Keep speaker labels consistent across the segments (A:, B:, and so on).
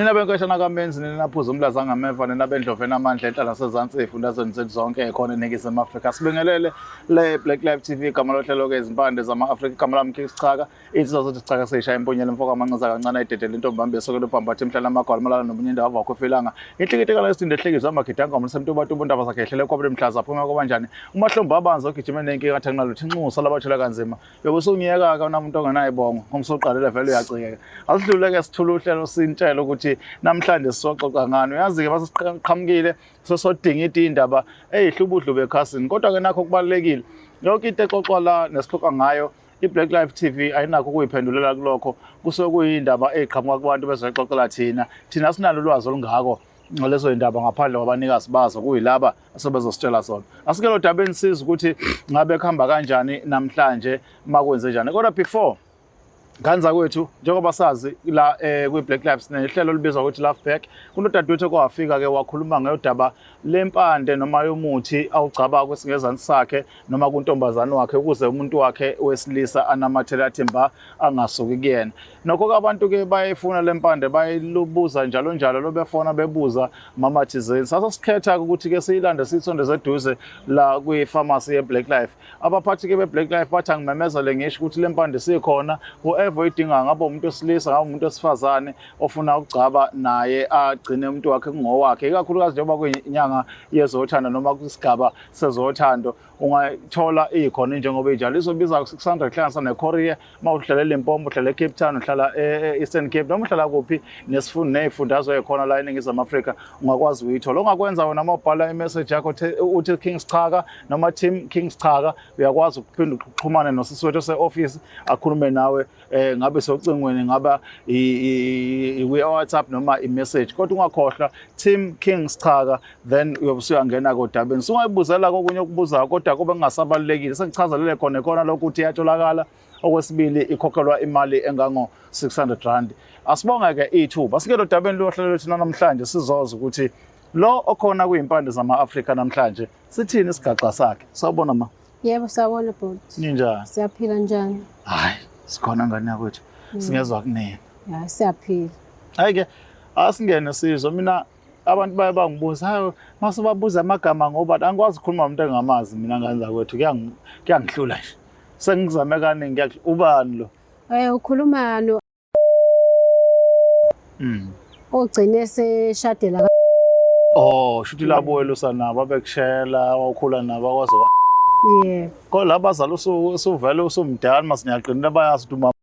A: Nina benkeshana kaMenzi, nina phuza umlaza ngameva, nina bendlovu enamandla enhla nasezansi ey'fundazweni zethu zonke khona eNingizimu Afrika. Sibingelele le Black Life TV, igama lohlelo-ke izimpande zama-Afrika, igama lami King Sichaka. Insizwa zothi Sichaka seyishaya impunyela mfoko amancaza kancane ayidedele intombi bambe esokela ubhambathe emhlane amagwala malala nomunye indawo avakho efilanga. Inhlikithi kala isinde ehlekizwe amagidanga ngomsemtuba tuba ndaba zakhe ehlele kwabule mhlaza aphuma kwabanjani. Umahlombe abanzi ogijime nenkinga athi anginalutho inxusa labathola kanzima. Yobe usungiyeka-ke unamuntu ongenayibongo ngoba usuqalile vele uyacikeka. Asidlule-ke sithule uhlelo sintshele ukuthi namhlanje sizoxoxa ngani. Uyazi-ke mase siqhamukile sesodinga iy'ndaba ey'hlubudlube ekhasini. Kodwa-ke nakho kubalulekile. Yonke into exoxwa la nesixoxa ngayo i-Black Life TV ayinakho ukuyiphendulela kulokho. Kusuke kuyindaba ey'qhamuka kubantu bezoyixoxela thina. Thina sinalo ulwazi olungako ngalezo y'ndaba ngaphandle kwabanikazi bazo kuyilaba asebezositshela zona. Asike lo daba enisiza ukuthi ngabe kuhamba kanjani namhlanje makwenze njani. Kodwa before Ganza kwethu njengoba sazi la kwi-Black Lives nehlelo olubizwa ukuthi Love Back, kunodadewethu okwafika ke wakhuluma ngeyodaba lempande noma yomuthi awugcaba kwesingezansi sakhe noma kuntombazane wakhe ukuze umuntu wakhe wesilisa anamathele athi mba angasuki kuyena. Nokho-ke abantu-ke bayayifuna le mpande, bayilubuza njalo njalo lobefona bebuza mama thizeni. Sase sikhetha-ke ukuthi-ke siyilande siyisondeze eduze la kwi-pharmacy ye-Black Life. Abaphathi-ke be-Black Life bathi angimemezele ngisho ukuthi le mpande sikhona, whoever oyidingayo, ngabe umuntu wesilisa, ngabe umuntu wesifazane ofuna ukugcaba naye agcine umuntu wakhe kungowakhe, ikakhulukazi njengoba kuyinyanga yezothando noma kwisigaba sezothando, ungayithola ikhona njengoba injalo. Izobiza 600 kuhlanganisa ne-courier. Uma uhlala eLimpopo, uhlala eCape Town, uhlala e-Eastern Cape noma uhlala kuphi ney'fundazwe ey'khona la eNingizimu Afrika, ungakwazi ukuyithola. Ongakwenza wena uma ubhala i-message yakho uthi King Sichaka noma Team King Sichaka, uyakwazi ukuphinda uxhumane nosisi wethu ose-office akhulume nawe, ngabe socingweni, ngaba kwi-WhatsApp noma i-message. Kodwa ungakhohlwa Team King Sichaka, then uyobe usuyangena kodabeni. Sungayibuzela kokunye okubuzayo kodwa kube kungasabalulekile. Sekuchazelele khona khona lokhu ukuthi iyatholakala. Okwesibili ikhokhelwa imali engango 600 rand. Asibonge-ke ithuba. Asike lo dabeni lohlelo lwethu namhlanje sizoza ukuthi lo okhona kuyimpande zama-Afrika namhlanje sithini isigaxa sakhe. Sawubona ma.
B: Yebo, sawubona bhuti.
A: Ninjani?
B: Siyaphila, njani?
A: Hayi, sikhona ngane yakwethu. Singezwa kunini.
B: Ya, siyaphila.
A: Hayi-ke asingene sizwe. Mina abantu baye bangibuza, hayi mase babuza amagama ngoba angikwazi ukukhuluma nomuntu engingamazi mina ngane zakwethu, kuyangihlula nje. Sengizame kaningi, ubani lo?
B: Ukhuluma no ogcine seshadela.
A: Oh, shuthi labo welusa nabo abekushela, wawukhula nabo akwazi.
B: Yebo.
A: Kodwa labazali usuvele usumdala masinyaqinile bayazi ukuthi umama.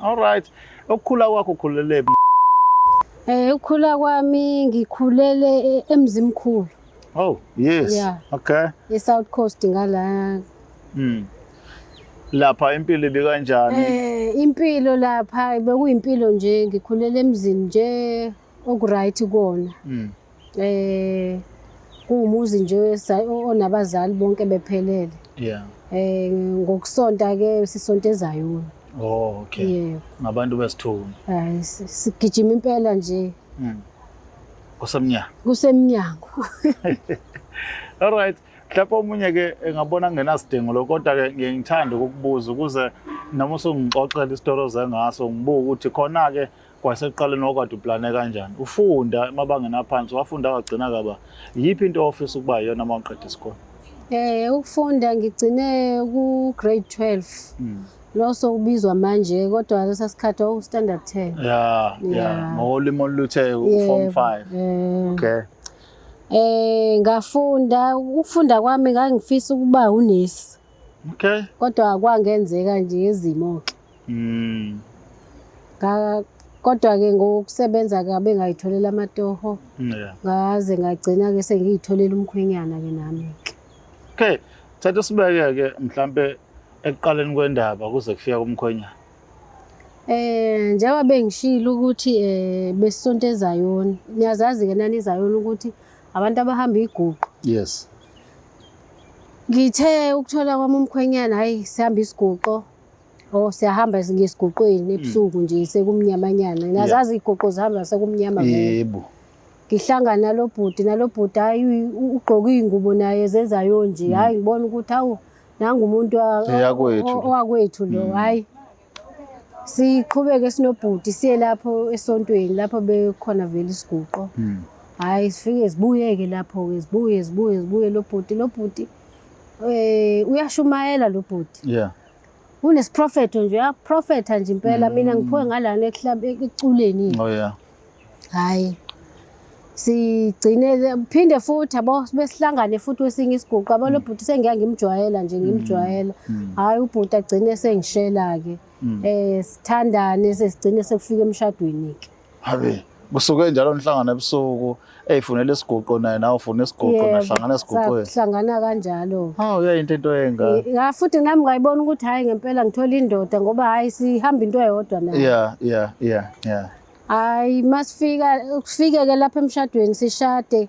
A: All right. Ukukhula kwakho ukhulele phi?
B: Ukukhula kwami ngikhulele eMzimkhulu.
A: Oh, yes.
B: Yeah.
A: Okay.
B: E-South Coast ngala.
A: Lapha impilo ibikanjani?
B: Impilo lapha bekuyimpilo nje, ngikhulele emzini nje oku-right kuwona. Kuwumuzi nje onabazali bonke bephelele. Ngokusonta ke sisonta eZayoni.
A: Oh, okay.
B: Yebo.
A: Ngabantu besithunywa.
B: Hayi, sigijima impela nje.
A: Kusemnyango.
B: Kusemnyango.
A: All right. Mhlawumbe omunye ke engabona kungenasidingo lokho, kodwa ke ngiye ngithande ukukubuza ukuze noma usungixoxela isitori oze ngaso ngibuke ukuthi khona ke kwasekuqaleni wakade uplane kanjani. Ufunda emabangeni aphansi, wafunda wagcina kaba yiphi into ofisa ukuba yiyona uma uqeda isikole?
B: Ukufunda ngigcine ku grade 12. Lo sokubizwa manje kodwa lesa sikhathi kwaku standard 10.
A: Yeah. Ngolimi oluthe form 5. Okay.
B: Ngafunda, ukufunda kwami ngangifisa ukuba unesi.
A: Okay.
B: Kodwa kwangenzeka nje ngezimo ke. Kodwa ke ngokusebenza kabe ngayitholela amatoho. Ngaze ngagcina ke sengiyitholela umkhwenyana ke nami.
A: Okay, thatha sibeke ke mhlambe ekuqaleni kwendaba kuze kufika kumkhwenyana.
B: Njengoba bengishilo ukuthi besisonto eZayoni. Niyazazi ke nani iZayoni ukuthi abantu abahamba iguqo.
A: Yes.
B: Ngithe ukuthola kwami umkhwenyana, hayi sihamba isiguqo. Oh, siyahamba ngesiguqweni ebusuku nje sekumnyamanyana. Niyazazi iguqo zihamba sekumnyama vele.
A: Yebo.
B: Ngihlangana nalobhuti, nalobhuti hayi ugqoke iy'ngubo naye zezayo nje. Hayi ngibona ukuthi hawu nangu umuntu
A: Eyakwethu lo.
B: owakwethu lo, hayi. Siqhubeke sinobhuti siye lapho esontweni lapho bekhona vele isiguqo. Hhayi sifike sibuye-ke lapho-ke sibuye sibuye sibuye lo bhuti lo bhuti uyashumayela lo bhuti.
A: Yeah.
B: Unesiprofetho nje uyaprofetha nje impela mina ngiphuke ngalana ekuculeni.
A: Oh yeah.
B: Hhayi sigcine phinde futhi yabo sibe sihlangane futhi kwesinye isiguqo yabo lo bhuti sengiya ngimjwayela nje ngimjwayela. Hhayi ubhuti agcine sengishela-ke. Sithandane sesigcine sekufika emshadweni-ke.
A: Habe, kusuke njalo nihlangana ebusuku, eyifunela isiguqo naye nawe ufuna isiguqo nahlangana esiguqweni.
B: Sahlangana kanjalo.
A: Hawu uyayinto into engaka.
B: Ya futhi nami ngayibona ukuthi hhayi ngempela ngithola indoda ngoba hhayi sihamba into eyodwa naye.
A: Yeah.
B: Hhayi masifika kufike-ke lapha emshadweni sishade.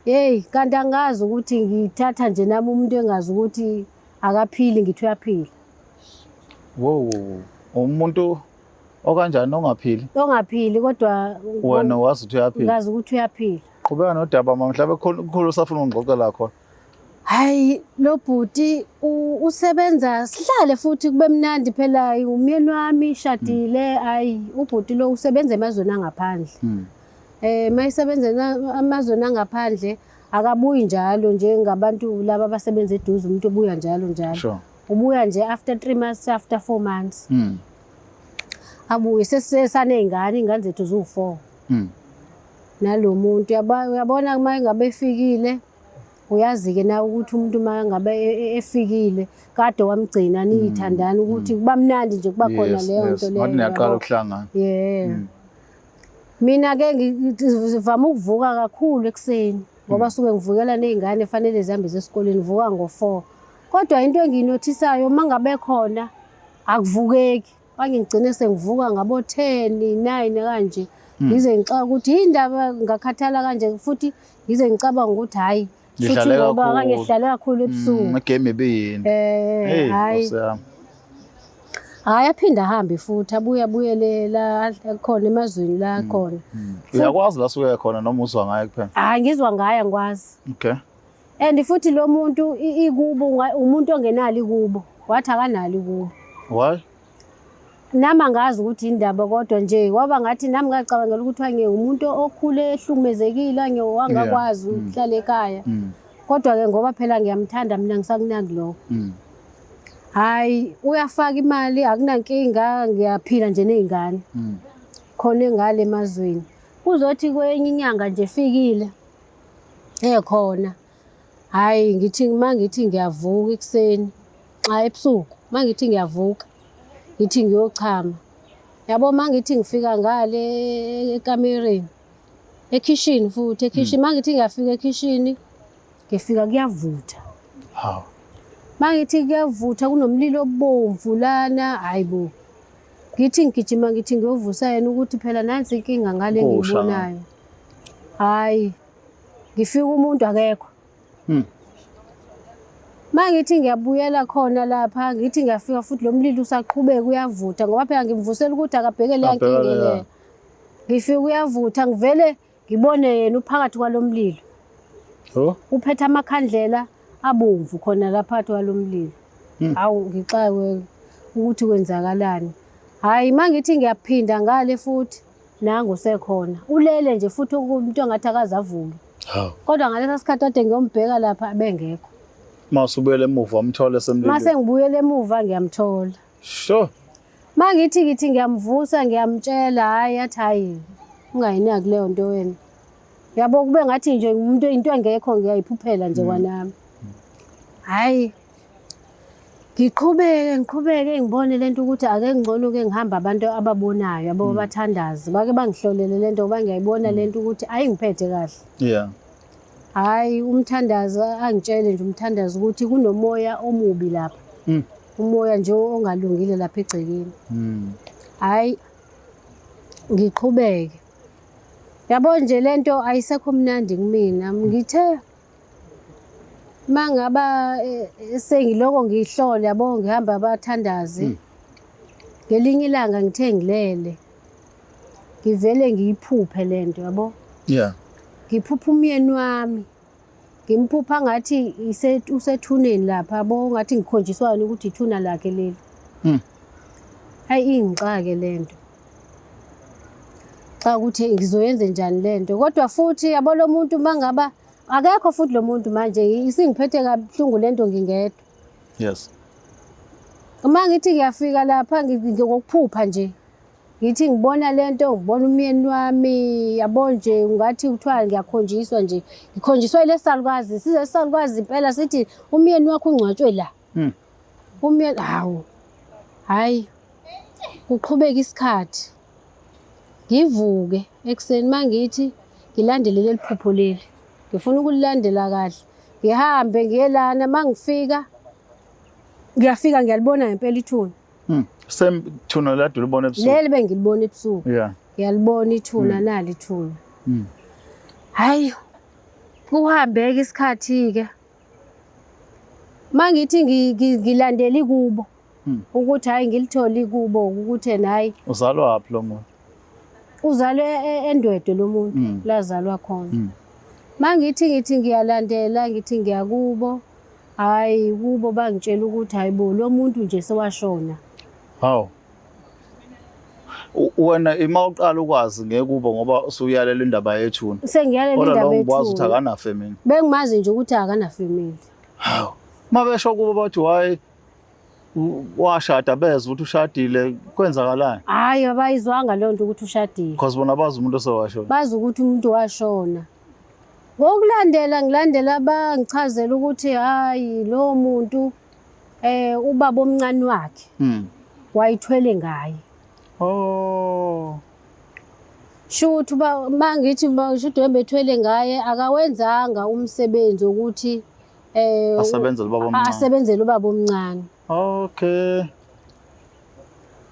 B: Hey kanti angazi ukuthi ngithatha nje nami umuntu engazi ukuthi akaphili ngithi uyaphila.
A: Wow. Umuntu okanjani ongaphili?
B: Ongaphili kodwa
A: Wena wazi ukuthi uyaphila.
B: ngazi ukuthi uyaphila.
A: Qhubeka nodaba mama, mhlawumbe kukhona usafuna ungixoxela khona.
B: Hayi lo bhuti usebenza sihlale futhi kube mnandi phela umyeni wami shadile hayi ubhuti lo usebenza emazweni angaphandle. Mayisebenza amazweni angaphandle akabuyi njalo njengabantu laba abasebenza eduze umuntu obuya njalo njalo.
A: Sure.
B: Ubuya nje after 3 months after 4 months. Abuye sesaney'ngane iy'ngane zethu ziwu-4. Nalo muntu uyabona uma engabe efikile uyazi-ke na ukuthi umuntu uma ngabe efikile kade wamgcina niyithandana ukuthi kuba mnandi nje kuba khona leyo nto leyo.
A: Ngathi niyaqala ukuhlangana.
B: Yeah. Mina-ke ngivame ukuvuka kakhulu ekuseni ngoba suke ngivukela ney'ngane fanele zihambe zesikoleni ngivuka ngo-4. Kodwa into engiyinothisayo uma ngabe khona akuvukeki. Kanye ngigcine sengivuka ngabo-10, 9 kanje. Ngize ngixaka ukuthi yindaba ngakhathala kanje futhi ngize ngicabanga ukuthi hhayi futhi
A: Ngihlale
B: ngoba
A: kakhulu.
B: ngihlale kakhulu ebusuku.
A: Igame ibiyini? Hey,
B: Hhayi.
A: Nkosi yami.
B: Hhayi aphinde ahambe futhi abuye abuyele la khona emazweni la khona.
A: Uyakwazi la suke khona noma uzwa ngaye kuphela?
B: Hhayi ngizwa ngaye angikwazi.
A: Okay.
B: And futhi lo muntu ikubo umuntu ongenalo ikubo wathi akanalo ikubo.
A: Why?
B: Nami angazi ukuthi indaba kodwa nje kwaba ngathi nami ngacabangela ukuthi ange umuntu okhule ehlukumezekile ange wangakwazi ukuhlala ekhaya. Kodwa ke ngoba phela ngiyamthanda mina ngisakunaki lokho. Hayi uyafaka imali akunankinga ngiyaphila nje nezingane. Khona engale emazweni. Kuzothi kwenye inyanga nje efikile ekhona. Hayi ngithi mangithi ngiyavuka ekuseni xa ebusuku mangithi ngiyavuka ngithi ngiyochama. Yabo mangithi ngifika ngale ekamereni ekhishini futhi ekhishini mangithi ngiyafika ekhishini ngifika kuyavutha.
A: Hawu.
B: Mangithi kuyavutha kunomlilo obomvu lana hayibo. Ngithi ngigijima ngithi ngiyovusa yena ukuthi phela nansi inkinga ngale
A: Kusha.
B: ngiyibonayo. Hayi ngifika umuntu akekho. Mangithi ngiyabuyela khona lapha ngithi ngiyafika futhi lo mlilo usaqhubeka uyavutha ngoba phela ngimvusela ukuthi akabheke le
A: Abheke
B: nkinga
A: leya.
B: leyo. Ngifika uyavutha ngivele ngibone yena uphakathi kwalomlilo.
A: Oh.
B: Uphethe amakhandlela abomvu khona lapha phakathi kwalomlilo. Hawu ngixakwe ukuthi kwenzakalani. Hayi mangithi ngiyaphinda ngale futhi nangu sekhona. Ulele nje futhi umuntu ongathi akazavuke.
A: Hawu.
B: Kodwa ngalesa sikhathi kade ngiyombheka lapha bengekho.
A: Mawusubuyele emuva umthole semlilweni.
B: Mase ngibuyele emuva ngiyamthola.
A: Sure.
B: Mangithi ngithi ngiyamvusa ngiyamtshela hayi athi hayi ungayinaki leyo nto wena. Yabo kube ngathi nje umuntu into engekho ngiyayiphuphela nje kwanami. Hayi ngiqhubeke ngiqhubeke ngibone lento ukuthi ake ngcono ke ngihamba abantu ababonayo abo abathandazi bake bangihlolele lento ngoba ngiyayibona lento ukuthi ayingiphethe kahle.
A: Yeah.
B: Hayi umthandazi angitshele nje umthandazi ukuthi kunomoya omubi lapha. Umoya nje ongalungile lapha egcekeni. Hayi ngiqhubeke. Yabo nje lento ayisekho mnandi kumina. Ngithe mangaba sengiloko ngihlola yabo ngihamba abathandazi. Ngelinye ilanga ngithe ngilele. Ngivele ngiyiphuphe lento yabo.
A: Yeah.
B: Ngiphupha umyeni wami. Ngimphupha ngathi usethuneni lapha yabo ngathi ngikhonjiswa yona ukuthi ithuna lakhe leli. Hayi, ingixake lento. Xa ukuthi ngizoyenze njani lento, kodwa futhi yabo lo muntu mangaba akekho futhi lo muntu manje isingiphethe kabuhlungu lento ngingedwa.
A: Yes.
B: Uma ngithi ngiyafika lapha ngokuphupha nje, ngithi ngibona lento, ngibona umyeni wami, yabo nje ungathi kuthiwa ngiyakhonjiswa nje, ngikhonjiswa ile salukazi, size salukazi impela sithi umyeni wakho ungcwatshwe la. Umyeni, hawu, hayi, kuqhubeka isikhathi. Ngivuke ekuseni mangithi ngilandele leli phupho leli, ngifuna ukulilandela kahle, ngihambe ngiye lana, mangifika ngiyafika ngiyalibona ngempela ithuna.
A: Same thuna lade ulibona ebusuku.
B: Leli bengilibona ebusuku. Ngiyalibona ithuna, nali ithuna. Hayi, kuhambeke isikhathi-ke. Mangithi ngilandela ikubo. Ukuthi hayi ngilithole ikubo ukuthi ena hayi.
A: Uzalwa phi lo muntu?
B: Uzalwe eNdwedwe lo muntu, lazalwa khona. Mangithi ngithi ngiyalandela, ngithi ngiyakubo, hayi kubo bangitshela ukuthi hayi bo lo muntu nje sewashona.
A: Hawu. Wena ima uqala ukwazi ngekubo ngoba usuyalela indaba yethuna.
B: Sengiyalela
A: Kodwa
B: indaba
A: lo ngiwazi ukuthi
B: yethuna.
A: akana family.
B: Bengimazi nje ukuthi akana family.
A: Hawu. Mabesho kubo bathi hayi washada, bezwa ukuthi ushadile, kwenzakalani?
B: Hayi, abayizwanga leyo nto ukuthi ushadile.
A: Because bona bazi umuntu osewashona.
B: Bazi ukuthi umuntu washona. Ngokulandela ngilandela bangichazela ukuthi hayi lo muntu ubaba omncane wakhe wayithwele ngaye.
A: Oh.
B: Shuthi uba mangithi shuthi wembethwele ngaye akawenzanga umsebenzi ukuthi
A: asebenzele ubaba omncane.
B: Asebenzele ubaba omncane.
A: Okay.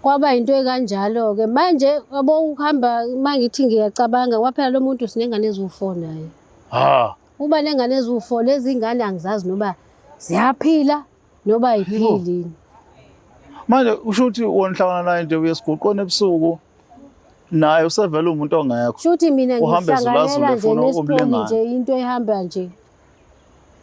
B: Kwaba into ekanjalo ke manje yabo ukuhamba mangithi ngiyacabanga kwaphela lo muntu sinengane eziwu4 naye.
A: Ha.
B: Uba nengane eziwu4 lezi ngane angizazi noba ziyaphila noba ayiphili.
A: Manje usho ukuthi wona uhlangana naye nje uyesiguqweni ebusuku naye usevele umuntu ongekho.
B: Shuthi mina
A: Uhambe
B: ngihlanganela
A: ezulazula
B: nje
A: efuna
B: nesiphomi
A: umlingane.
B: nje into ehamba nje.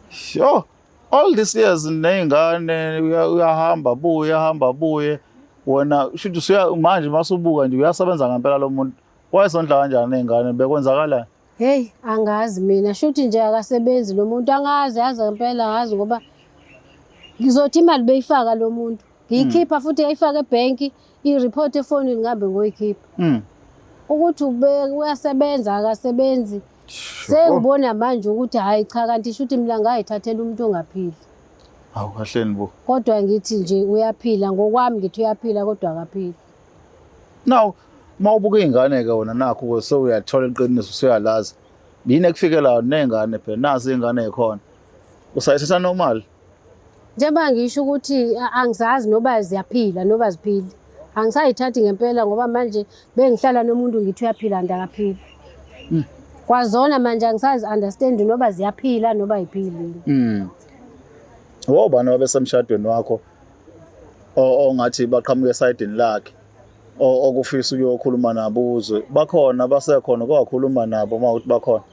A: Sure. All these years ney'ngane uyahamba buye, uyahamba buye. Wena shuthi usuya manje masubuka nje uyasebenza ngempela lo muntu. Wayesondla kanjani ney'ngane bekwenzakalani?
B: Hey, angazi mina, shuthi nje akasebenzi lo muntu, angazi, yazi ngempela angazi ngoba ngizothi imali beyifaka lo muntu. Ngiyikhipha futhi yayifaka ebhenki, i-report efonini ngihambe ngoyikhipha. Ukuthi uyasebenza akasebenzi. Sengibona manje ukuthi hayi cha kanti shuthi mina ngayithathela umuntu ongaphili.
A: Hawu kahleni bo.
B: Kodwa ngithi nje uyaphila ngokwami, ngithi uyaphila kodwa akaphili.
A: Now mawubuka izingane ke wena nakho ke sewuyathola iqiniso usuyalazi. Yini ekufikela nezingane phela nazi izingane ezikhona. Usayithatha normal?
B: Njengoba ngisho ukuthi angizazi noba ziyaphila noba ziphili. Angisayithathi ngempela ngoba manje bengihlala nomuntu ngithi uyaphila kanti akaphili. Kwazona manje angisazi understand noba ziyaphila noba ayiphili.
A: Wobani wabesemshadweni wakho ongathi baqhamuka esayidini lakhe okufisa ukuyokhuluma nabo uzwe bakhona basekhona kwakhuluma nabo uma ukuthi bakhona?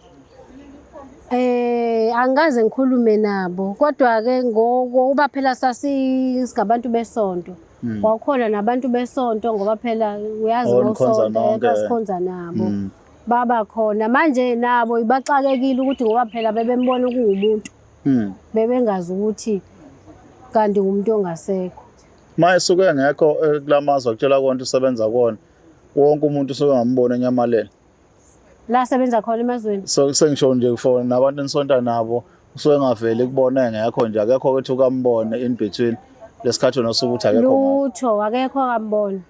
B: Angikaze ngikhulume nabo kodwa ke ngokuba phela sasingabantu besonto. Kwakhona nabantu besonto ngoba phela uyazi
A: Oh, nikhonza
B: ngosonto,
A: nonke.
B: basikhonza nabo. Baba khona manje nabo ibaxakekile ukuthi ngoba phela bebembona kuwumuntu. Bebengazi ukuthi kanti ngumuntu ongasekho.
A: Maye suke engekho kulamazwe akutshela konke usebenza kona. Wonke umuntu usuke ngambona enyamalele.
B: La sebenza khona emazweni.
A: So sengisho nje for nabantu enisonta nabo usuke engaveli kubona engekho nje akekho ukuthi ukambone in between lesikhathi wena usuke uthi akekho ngapha.
B: Lutho akekho akambona.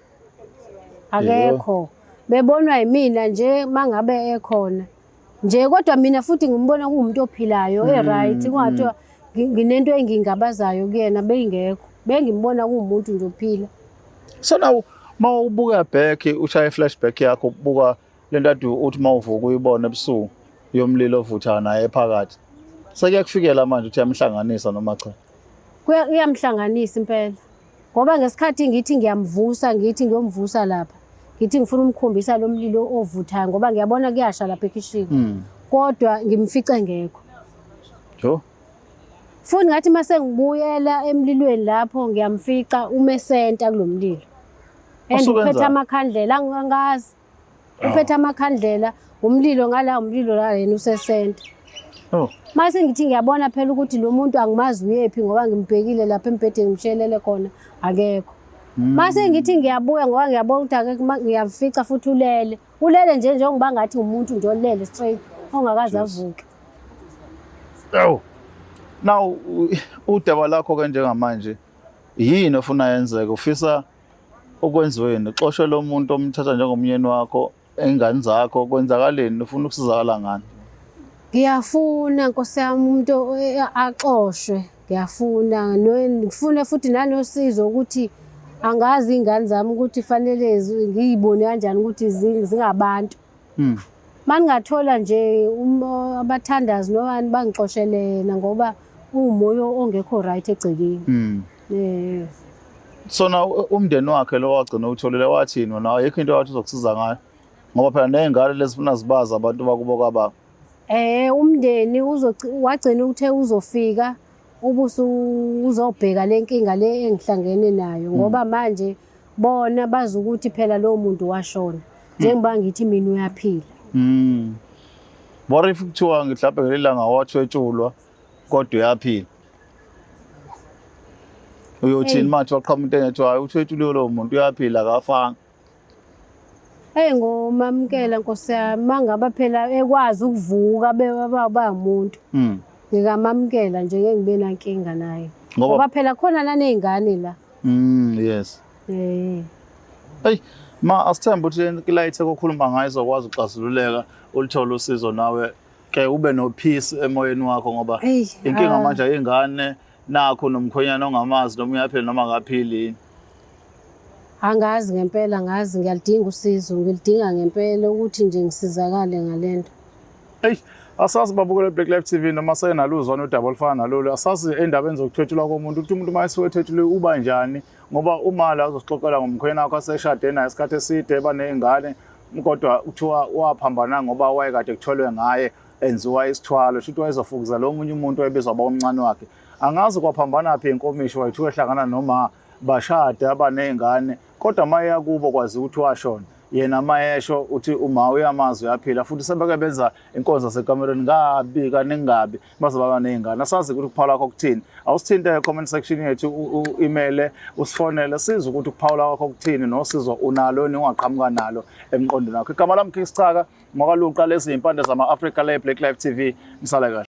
B: Akekho. Bebonwa yimina nje mangabe ekhona. Nje kodwa mina futhi ngimbona kuwumuntu ophilayo e-right kungathiwa nginento engingabazayo kuyena beyingekho. Bengimbona kuwumuntu nje ophila.
A: So now mawubuka back ushaya flashback yakho ubuka lento ade uthi mawuvuka uyibona ebusuku yomlilo ovutha naye phakathi. Sekuyakufikela manje uthi uyamhlanganisa noma cha?
B: Kuyamhlanganisa impela. Ngoba ngesikhathi ngithi ngiyamvusa ngithi ngiyomvusa lapha. Ngithi ngifuna umkhombisa lo mlilo ovuthayo ngoba ngiyabona kuyasha lapha ekhishini. Kodwa ngimfice ngekho.
A: Jo.
B: Futhi ngathi mase ngibuyela emlilweni lapho ngiyamfica umesenta kulomlilo. And
A: Usuke
B: uphethe
A: wenzani?
B: amakhandlela, angazi. Uphethe amakhandlela, umlilo ngala, umlilo la, yena usesenta.
A: Oh.
B: Mase ngithi ngiyabona phela ukuthi lo muntu angimazi uyephi, ngoba ngimbhekile lapha embhedeni, ngimshelele khona, akekho. Mase ngithi ngiyabuya, ngoba ngiyabona ukuthi akekho, ngiyafica futhi ulele. Ulele nje njengoba ngathi umuntu nje olele straight ongakaze avuke.
A: Oh. Now udaba lakho ke njengamanje, yini ofuna yenzeke? Ufisa ukwenziweni? Uxoshwe lo muntu omthatha njengomyeni wakho, ingane zakho, kwenzakaleni? Ufuna ukusizakala ngani?
B: Ngiyafuna, Nkosi yami, umuntu axoshwe. Ngiyafuna ngifune futhi nanosizo ukuthi angazi iy'ngane zami ukuthi fanele ngiy'bone kanjani ukuthi zingabantu. Uma ningathola nje abathandazi nobani bangixoshele yena, ngoba uwumoya ongekho right egcekeni.
A: Sona umndeni wakhe lo wagcina utholile wathini wena? Ayikho into wathi uzokusiza ngayo? Ngoba phela ney'ngane lezifuna zibazi abantu bakubo kababa.
B: Umndeni wagcina uthe uzofika ubusu uzobheka le nkinga le engihlangene nayo, ngoba manje bona bazi ukuthi phela lowo muntu washona, njengoba ngithi mina uyaphila.
A: What if kuthiwa mhlawumbe ngelinye ilanga wathwetshulwa kodwa uyaphila? Uyothini manje waqhamuka into engethi hayi, uthwetshuliwe lowo muntu, uyaphila, akafanga?
B: Hey, ngomamukela, Nkosi yami, mangaba phela ekwazi ukuvuka beba umuntu. Ngikamamukela nje, ngeke ngibe nankinga naye. Ngoba phela khona naney'ngane la.
A: Yes. Hey, ma, asithembe ukuthi ilayithe kokhuluma ngayo izokwazi ukuxazululeka, ulithole usizo nawe ke ube no peace emoyeni wakho, ngoba
B: Eyi,
A: inkinga
B: ah.
A: manje ayingane nakho nomkhwenyana ongamazi noma uyaphila noma akaphili yini.
B: Angazi ngempela, ngazi ngiyalidinga usizo, ngilidinga ngempela ukuthi nje ngisizakale ngalento.
A: Hey, asazi babukele Black Life TV noma senaluzwana udaba olufana nalolu. Asazi endabeni zokuthwetshulwa komuntu ukuthi umuntu uma esuke ethwetshuliwe uba njani, ngoba uma la uzosixoxela ngomkhwenyana wakho aseshade naye isikhathi eside baney'ngane, kodwa kuthiwa waphambana ngoba wayekade kutholwe ngaye enziwa isithwalo, shuthi wayezofukuza lo munye umuntu wayebizwa baba omncane wakhe. Angazi kwaphambana phi inkomishi, wayethiwa ehlangana noma bashada abaney'ngane, kodwa uma eya kubo kwaziwa ukuthi washona. Yena mayesho uthi uma uyamazi uyaphila, futhi sebeke benza inkonzo zasekamereni kabi kaningi kabi baze baba ney'ngane. Asazi ukuthi ukuphawula kwakho kuthini. Awusithinte comment section yethu, u-email, usifonele, sizwe ukuthi ukuphawula kwakho kuthini nosizo unalo yini ungaqhamuka nalo emqondweni wakho. Igama lami King Schaka ngokaluqa, lezi impande zama-Afrika le Black Life TV. Nisale kahle.